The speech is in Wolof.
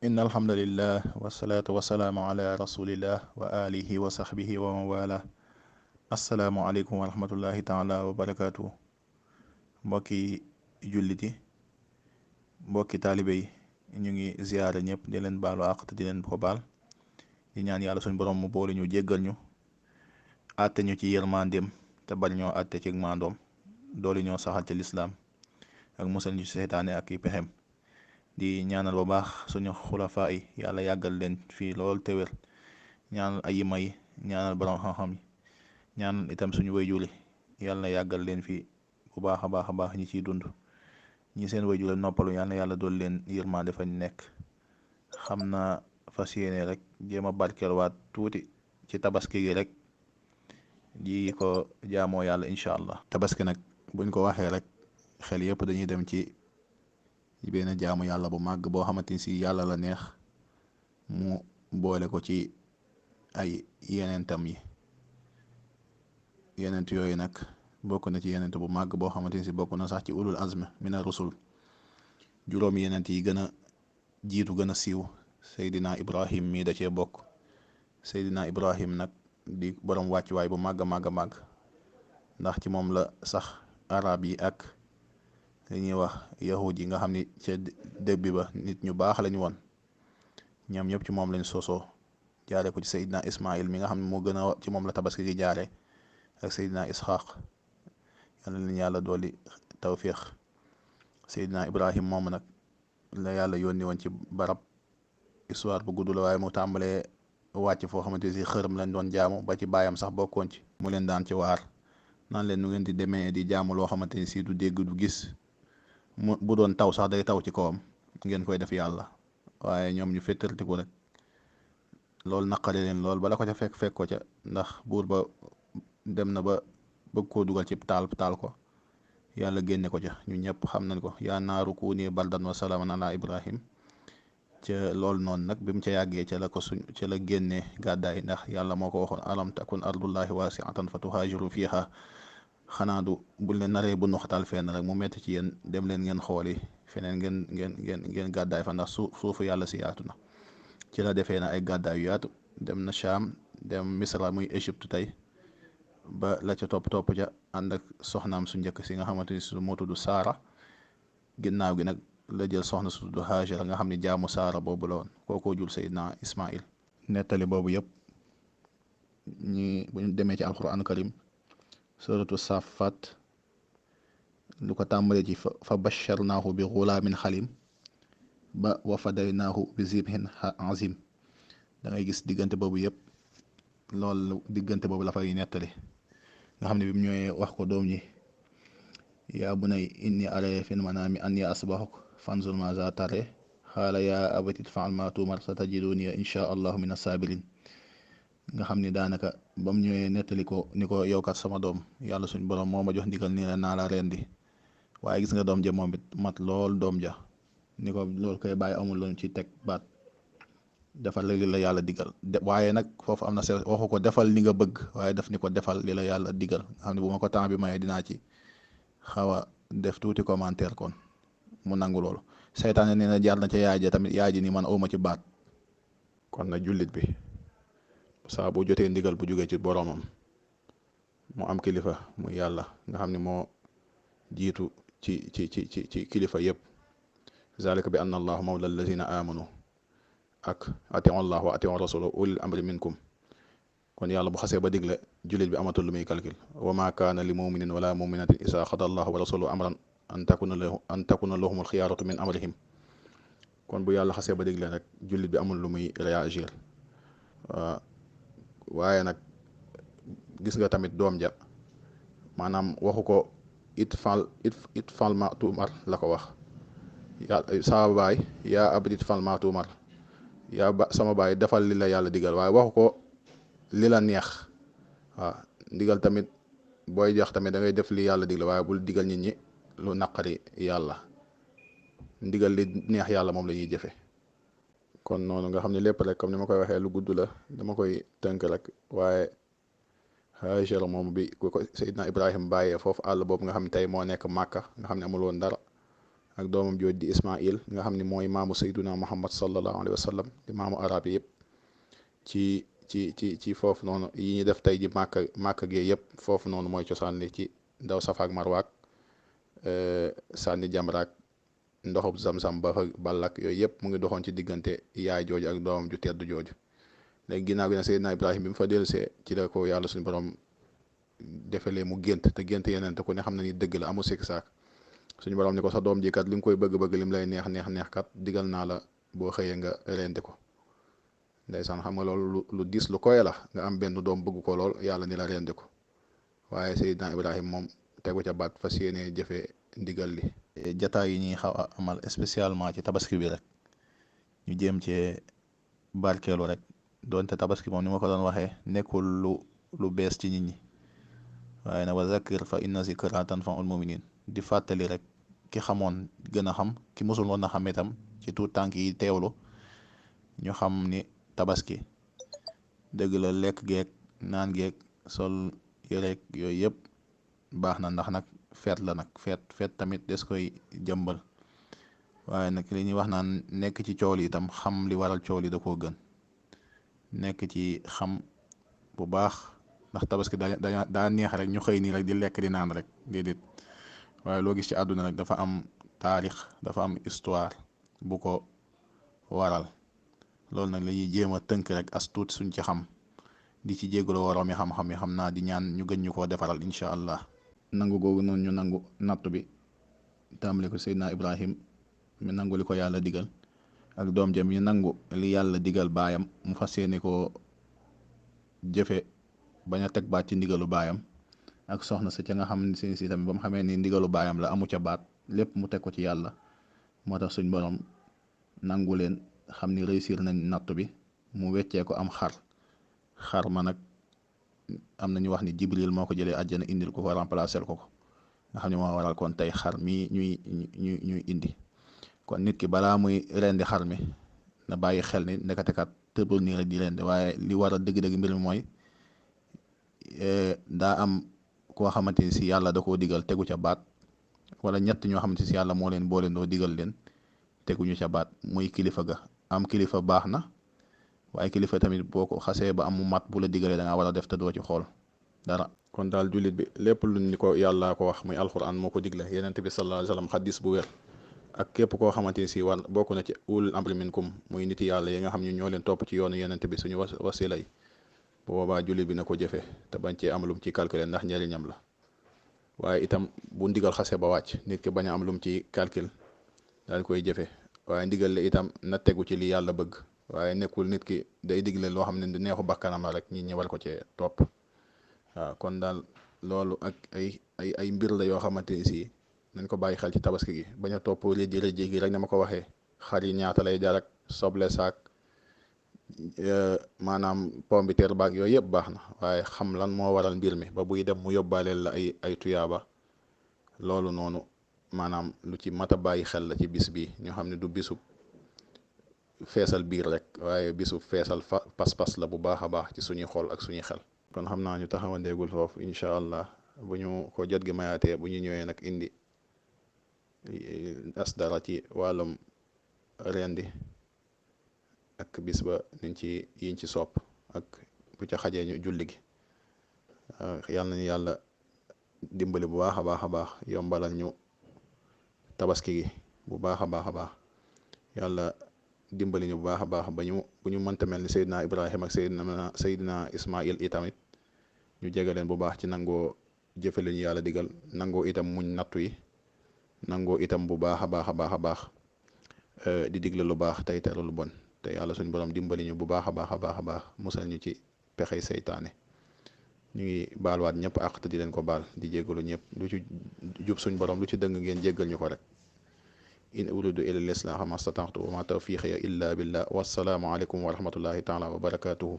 إن الحمد لله والصلاة والسلام على رسول الله وآله وصحبه ومن والاه السلام عليكم ورحمة الله تعالى وبركاته mbokki jullit yi mbokki taalibe yi ñu ngi ziyaare ñëpp di leen baalu àq te di leen ko baal di ñaan yàlla suñ borom mu boole ñu jéggal ñu àtte ñu ci yërmandeem te bari ñoo àtte ci maandoom dooli ñoo saxal ci lislaam ak musal ñu ci seytaane ak i pexem di ñaanal bu baax suñu xulafaa yi yàlla yàggal leen fii lool te wér ñaanal ayima yi ñaanal borom xam-xam yi ñaanal itam suñu wayjuli yàlla yàggal leen fii bu baax a baax a baax ñi ciy dund ñi seen wayjule noppalu yàlla dool leen yërmande fañ nekk xam naa fas yéene rek jéem a barkeelwaat tuuti ci tabaski gi rek ji ko jaamoo yàlla incha allah. tabaski nag buñ ko waxee rek xel yëpp dañuy dem ci benn jaamu yàlla bu màgg boo xamante ni si yàlla la neex mu boole ko ci ay yeneentam yi yenent yooyu nag bokk na ci yenent bu màgg boo xamante ni si bokk na sax ci ulul azm mina rusul juróom yenent yi gën a jiitu gën a siiw Seydina Ibrahim mii da cee bokk Seydina Ibrahim nag di borom wàccuwaay bu màgg a màgg a màgg ndax ci moom la sax arab yi ak li ñuy wax yahud yi nga xam ni ca débbi ba nit ñu baax lañu woon ñoom ñëpp ci moom lañ sosoo jaare ko ci Seydina Ismail mi nga xam ne moo gën a ci moom la tabaski gi jaare ak Seydina Ishaq yàlla leen yàlla dooli tawfiq Seydina Ibrahim moom nag la yàlla yónni woon ci barab histoire bu gudd la waaye mu tàmbalee wàcc foo xamante si xërëm lañ doon jaamu ba ci baayam sax bokkoon ci mu leen daan ci waar naan leen nu ngeen di demee di jaamu loo xamante ni si du dégg du gis bu doon taw sax day taw ci kawam ngeen koy def yàlla waaye ñoom ñu féttartiku rek loolu naqari leen lool bala ko ca fekk ko ca ndax buur ba dem na ba bëgg koo dugal ci taal ko yàlla génne ko ca ñu ñëpp xam nañ ko yaa naaru kuuni bardan wa salaaman ala Ibrahim ca loolu noonu nag bi mu ca yàggee ca la génnee gàddaay ndax yàlla moo ko waxoon alam takun ardullahi wasi'atan fa tuhaajiru fiha xanaa du buñ leen naree bu noxatal fenn rek mu metti ci yéen dem leen ngeen xooli feneen ngeen gàddaay fa ndax suufu yàlla si yaatu na ci la defee na ay gàddaay yu yaatu dem na Sham dem Misra muy Égypte tey ba la ca topp ca ànd ak soxnaam su njëkk si nga xamante ni su moo tudd Saara ginnaaw gi nag la jël soxna su tudd Haajara nga xam ne jaamu Saara boobu la woon kookoo jul Seydina Ismail nettali boobu yëpp bu ñu demee ci alquran karim suratu Safat lu ko tàmbalee ci fa basharnaahu bi xulaamin xalim ba wa fadaynaahu bi zibhin azim da ngay gis diggante boobu yëpp loolu diggante boobu la fay nettali nga xam ne bi mu ñëwee wax ko doom ji yaa bunay inni araa fil manaami anni asbahuk fanzur maazaa taraa qaala yaa abati if'al maa tu'mar satajidunii inshaa allahu mina saabiriin nga xam ni daanaka ba mu ñëwee nettali ko ni ko yow kat sama doom yàlla suñ borom moo ma jox ndigal nii la naa la rendi waaye gis nga doom ja moom it mat lool doom ja ni ko loolu koy bàyyi amul loon ci teg baat defal li la yàlla digal waaye nag foofu am na waxu ko defal li nga bëgg waaye daf ni ko defal li la yàlla digal nga xam ne bu ma ko temps bi mayee dinaa ci xaw a def tuuti commentaire kon mu nangu loolu seytaane nee na jaar na ca yaay ja tamit yaay ji ni man awma ci baat kon nag jullit bi saa bu jotee ndigal bu jógee ci boromam mu am kilifa muy yàlla nga xam ne moo jiitu ci kilifa yëpp zalika bi anna allah mawla allazina amanu ak atiu allah wa atiu rasula ulil amri minkum kon yàlla bu xasee ba digle jullit bi amatul lu muy calcul wa ma kaana li muminin wala muminatin isa xada allah wa rasulu amran an takuna lahumul xiyaaratu min amrihim kon bu yàlla xasee ba digle rek jullit bi amul lu muy réagir waaye nag gis nga tamit doom ja maanaam waxu ko it fal ma tuumar la ko wax sama baay yaa abdi it fal ma tuumar sama baay defal li la yàlla digal waaye waxu ko li la neex waaw ndigal tamit booy jox tamit da ngay def li yàlla digal waaye bul digal nit ñi lu naqari yàlla ndigal li neex yàlla moom la ñuy jëfe kon noonu nga xam ne lépp rek comme ni ma koy waxee lu gudd la dama koy tënk rek waaye Haajara moom bi ku ko Seydina Ibrahim bàyyee foofu àll boobu nga xam ne tey moo nekk Màkka nga xam ne amul woon dara ak doomam jooj di Ismail nga xam ne mooy maamu sayduna Muhammad sallallahu alayhi wa sallam di maamu arab yëpp ci foofu noonu yi ñuy def tey ji màkka gee yëpp foofu noonu mooy cosaan li ci daw safaak marwaak sànni jamraak ndoxub zam-zam ba fa ballak yooyu yëpp mu ngi doxoon ci diggante yaay jooju ak doomam ju tedd jooju. léegi ginnaaw gi nag Seydina Ibrahima bi mu fa dellusee ci la ko yàlla suñu borom defalee mu gént te gént yeneen te ku ne xam na ni dëgg la amul sikk saak suñu borom ni ko sa doom ji kat li nga koy bëgg-bëgg lim lay neex kat digal naa la boo xëyee nga rendi ko. ndeysaan xam nga loolu lu diis lu koy la nga am benn doom bëgg ko lool yàlla ni la rendi ko waaye Seydina Ibrahima moom tegu ca baat fas yéenee jëfee ndigal li. jataay yi ñuy xaw a amal spécialement ci tabaski bi rek ñu jéem cee barkeelu rek doonte tabaski moom ni ma ko doon waxee nekkul lu bees ci nit ñi waaye nag wa zakir fa inna zikra tanfa'ul muminin di fàttali rek ki xamoon gën a xam ki musul woon a xam itam ci tuut tànk yi teewlu ñu xam ni tabaski dëgg la lekk geek naan geek sol yëreek yooyu yëpp baax na ndax nag feet la nag feet tamit des koy jëmbal waaye nag li ñuy wax naan nekk ci cool yi itam xam li waral cool yi da koo gën nekk ci xam bu baax ndax tabaski daa neex rek ñu xëy nii rek di lekk di naan rek déedéet waaye loo gis ci àdduna rek dafa am taarix dafa am histoire bu ko waral loolu nag la ñuy jéem a tënk rek as tuut suñ ci xam di ci jégalu waroom yi xam-xam yi xam naa di ñaan ñu gën ñu koo defaral incha allah. nangu googu noonu ñu nangu nattu bi tàmbale ko Seydina Ibrahim mi nangu li ko yàlla digal ak doom jëm yi nangu li yàlla digal baayam mu fas yéene koo jëfe bañ a teg baat ci ndigalu baayam ak soxna sa ca nga xam ne si tamit ba mu xamee ni ndigalu baayam la amu ca baat lépp mu teg ko ci yàlla moo tax suñ borom nangu leen xam ni réussir nañ nattu bi mu weccee ko am xar ma nag am na ñu wax ni Jibril moo ko jëlee àjjana indil ko remplacer ko nga xam ne moo waral kon tey xar mi ñuy indi kon nit ki balaa muy rendi xar mi na bàyyi xel ni ndekatekat tëbul nii rek di rendi waaye li war a dëgg-dëgg mbir mi mooy daa am koo xamante ni si yàlla da koo digal tegu ca baat wala ñett ñoo xamante si yàlla moo leen boole doo digal leen teguñu ca baat muy kilifa ga am kilifa baax na waaye kilifa tamit boo ko xasee ba am mu mat bu la digalee da ngaa war a def te doo ci xool dara. kon daal jullit bi lépp lu ni ko yàlla ko wax muy alquran moo ko digle yenent bi sallallahu alayhi wasallam xadis bu wér ak képp koo xamante ni si war bokk na ci ulul amri minkum muy niti yàlla yi nga xam ne ñoo leen topp ci yoonu yenent bi suñu wasila yi bu boobaa jullit bi na ko jëfe te bañ cee am lum ci calculer ndax njëriñam la waaye itam bu ndigal xasee ba wàcc nit ki bañ a am lum ci calcul daal koy jëfe waaye ndigal la itam na tegu ci li yàlla bëgg waaye nekkul nit ki day digle loo xam ne du neexu bakkanam la rek ñi ñi war ko cee topp waaw kon daal loolu ak ay mbir la yoo xamante ni si nañ ko bàyyi xel ci tabaski gi bañ a topp rëj gi rek na ma ko waxee xar yi ñaata lay jar ak soble saak maanaam pombiteer baak yooyu yëpp baax na waaye xam lan moo waral mbir mi ba buy dem mu yóbbaaleel la ay tuyaaba loolu noonu maanaam lu ci mat a bàyyi xel la ci bis bi ñoo xam ne du bisu feesal biir rek waaye bisu feesal pas-pas la bu baax a baax ci suñuy xol ak suñuy xel. kon xam naa ñu taxawandeegul foofu incha allah bu ñu ko jot gi mayaatee bu ñu ñëwee nag indi as dara ci wàllum rendi ak bis ba yiñ ci sopp ak bu ca xajee ñu julli gi yal nañu yàlla dimbali bu baax a baax yombalal ñu tabaski gi bu baax a baax yàlla dimbali ñu bu baax a baax bu ñu mënta mel ni Seydina Ibrahima ak Seydina Ismail itamit ñu jege leen bu baax ci nangoo jëfe li ñu yàlla digal nangoo itam muñ nattu yi nangoo itam bu baax a baax di digle lu baax tey tere lu bon te yàlla suñu borom dimbali ñu bu baax a baax musal ñu ci pexey seytaane ñu ngi baalwaat ñëpp àq te di leen ko baal di jéggalu ñëpp lu ci jub suñ borom lu ci dëng ngeen jéggal ñu ko rek in uridu illa al-islaha ma stata'tu wa ma tawfiqiya illa billah wassalaamu aleykum wa rahmatullahi taala wa barakatuhu